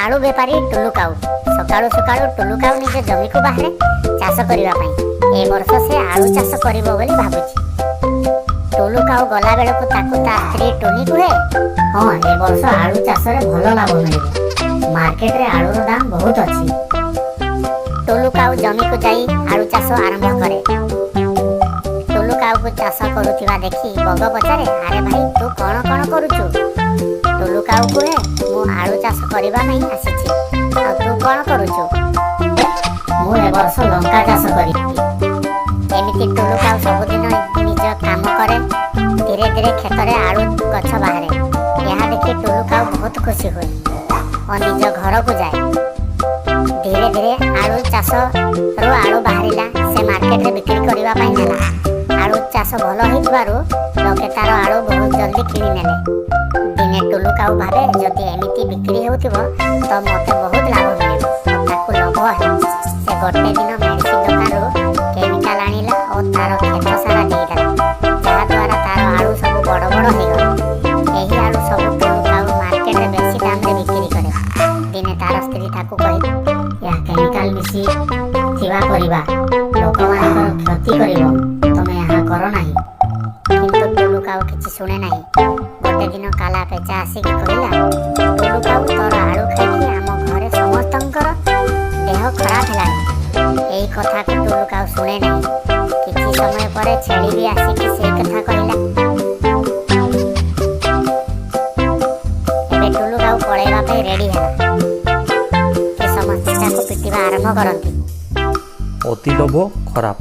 ଆଳୁ ବେପାରୀ ଟୁଲୁ କାଉ। ସକାଳୁ ସକାଳୁ ଟୁଲୁ କାଉ ନିଜ ଜମିକୁ ବାହାରେ ଚାଷ କରିବା ପାଇଁ। ଏ ବର୍ଷ ସେ ଆଳୁ ଚାଷ କରିବ ବୋଲି ଭାବୁଛି। ଟୁଲୁ କାଉ ଗଲା ବେଳକୁ ତାକୁ ତା ସ୍ତ୍ରୀ ଟୁନି କୁହେ, ହଁ, ଏ ବର୍ଷ ଆଳୁ ଚାଷରେ ଭଲ ଲାଭ ମିଳିବ। ମାର୍କେଟରେ ଆଳୁର ଦାମ ବହୁତ ଅଛି। ଟୁଲୁ କାଉ ଜମିକୁ ଯାଇ ଆଳୁ ଚାଷ ଆରମ୍ଭ କରେ। ଟୁଲୁ କାଉକୁ ଚାଷ କରୁଥିବା ଦେଖି ବଗ ପଚାରେ, ଆରେ ଭାଇ, ତୁ କଣ କଣ କରୁଛୁ? ଟୁଲୁ କାଉ କୁହେ, ମୁଁ ଆଳୁ ଚାଷ କରିବା ପାଇଁ ଆସିଛି। ଆଉ ତୁ କଣ କରୁଛୁ? ମୁଁ ଏ ବର୍ଷ ଲଙ୍କା ଚାଷ କରିବି। ଏମିତି ଟୁଲୁ କାଉ ସବୁଦିନ ନିଜ କାମ କରେ। ଧୀରେ ଧୀରେ କ୍ଷେତରେ ଆଳୁ ଗଛ ବାହାରେ। ଏହା ଦେଖି ଟୁଲୁ କାଉ ବହୁତ ଖୁସି ହୁଏ ଓ ନିଜ ଘରକୁ ଯାଏ। ଧୀରେ ଧୀରେ ଆଳୁ ଚାଷରୁ ଆଳୁ ବାହାରିଲା। ସେ ମାର୍କେଟରେ ବିକ୍ରି କରିବା ପାଇଁ ନେଲା। ଆଳୁ ଚାଷ ଭଲ ହେଇଥିବାରୁ ଲୋକେ ତାର ଆଳୁ ବହୁତ ଜଲ୍ଦି କିଣି ନେଲେ। ଦିନେ ଟୁଲୁ କାଉ ଭାବେ, ଯଦି ଏମିତି ବିକ୍ରି ହେଉଥିବ ତ ମୋତେ ବହୁତ ଲାଭ ମିଳିବ ଓ ତାକୁ ଲୋଭ ହେଲା। ସେ ଗୋଟେ ଦିନ ମେଡ଼ିସିନ ଦୋକାନରୁ କେମିକାଲ ଆଣିଲା ଓ ତାର କ୍ଷେତ ସାରା ଦେଇଦେଲା, ଯାହାଦ୍ୱାରା ତାର ଆଳୁ ସବୁ ବଡ଼ ବଡ଼ ହେଇଗଲା। ଏହି ଆଳୁ ସବୁ ଟୁଲୁ କାଉ ମାର୍କେଟରେ ବେଶୀ ଦାମରେ ବିକ୍ରି କରେ। ଦିନେ ତାର ସ୍ତ୍ରୀ ତାକୁ କହି, ଏହା କେମିକାଲ ମିଶି ଥିବା ପରିବା ଲୋକମାନଙ୍କର କ୍ଷତି କରିବ। ତମେ ଏହା କର ନାହିଁ। କିନ୍ତୁ ଟୁଲୁ କାଉ କିଛି ଶୁଣେ ନାହିଁ। ଗୋଟେ ଦିନ କାଲା ପେଚା ଆସିକି କହିଲା, ଟୁଲୁ କାଉ, ତୋର ଆଳୁ ଖାଇକି ଆମ ଘରେ ସମସ୍ତଙ୍କର ଦେହ ଖରାପ ହେଲାଣି। ଏଇ କଥାକୁ ଟୁଲୁ କାଉ ଶୁଣେ ନାହିଁ। କିଛି ସମୟ ପରେ ଛେଳି ବି ଆସିକି ସେଇ କଥା କହିଲା। ଏବେ ଟୁଲୁ କାଉ ପଳେଇବା ପାଇଁ ରେଡି ହେଲା କି ସମସ୍ତେ ତାକୁ ପିଟିବା ଆରମ୍ଭ କରନ୍ତି। ଅତି ଲୋଭ ଖରାପ।